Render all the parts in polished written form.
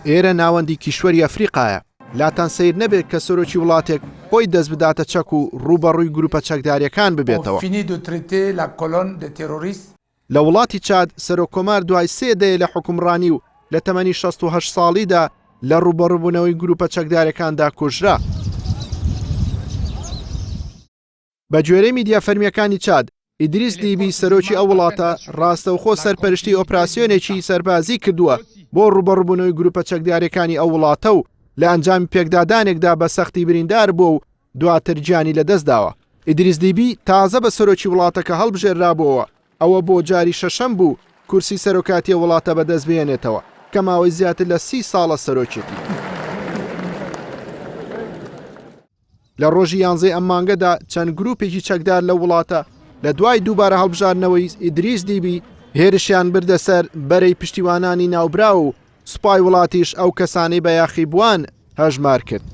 ئێرە ناوەندی کیشوەری ئەفریقایە، لاتان سەیر نەبێت کە سەرۆکی وڵاتێک خۆی دەست بداتە چەک و ڕووبەڕووی گروپە چەکدارییەکان ببێتەوە. لە وڵاتی چاد سەرۆککۆمار دوای سێ دەیە لە حوکمڕانی و لە تەمەنی 68 ساڵیدا لە ڕووبەڕووبوونەوەی گروپە چەکدارەکاندا کوژرا. بە گوێرەی میدیا فەرمییەکانی چاد، ئیدریس دیبی سەرۆکی ئەو وڵاتە ڕاستەوخۆ سەرپەرشتی ئۆپراسیۆنێکی سەربازی کردووە بۆ ڕووبەڕووبوونەوەی گروپە چەکدارەکانی ئەو وڵاتە و لە ئەنجامی پێکدادانێکدا بە سەختی بریندار بووە و دواتر گیانی لەدەستداوە. ئیدریس دیبی تازە بە سەرۆکی وڵاتەکە هەڵبژێررابووەوە، ئەوە بۆ جاری شەشەم بوو کورسی سەرۆکاتی ئەو وڵاتە بەدەستبهێنێتەوە کە ماوەی زیاتر لە سی ساڵە سەرۆکێتی. لە ڕۆژی یانزەی ئەم مانگەدا چەند گروپێکی چەکدار لەو وڵاتە لە دوای دووبارە هەڵبژاردنەوەی ئیدریس دیبی هێرشیان بردە سەر بەرەی پشتیوانانی ناوبراو و سوپای وڵاتیش ئەو کەسانەی بە یاخیبووان هەژمار کرد.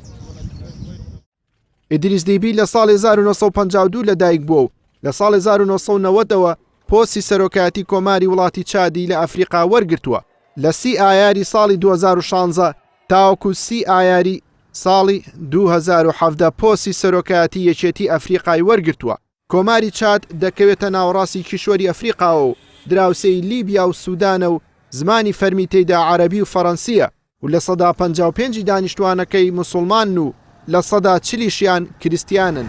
ئیدریس دیبی لە ساڵی 1952 لەدایک بووە و لە ساڵی 1990ەوە پۆستی سەرۆکایەتی کۆماری وڵاتی چادی لە ئەفریقا وەرگرتووە. لە سی ئایاری ساڵی 2016 تاوەکو سی ئایاری ساڵی 2017 پۆستی سەرۆکایەتی یەکێتی ئەفریقای وەرگرتووە. کۆماری چاد دەکەوێتە ناوەڕاستی کیشوەری ئەفریقاوە و دراوسێی لیبیا و سودانە و زمانی فەرمی تێیدا عەرەبی و فەرەنسییە و 55% ی دانیشتووانەکەی موسوڵمانن و لە سەدا چلیشیان کریستیانن.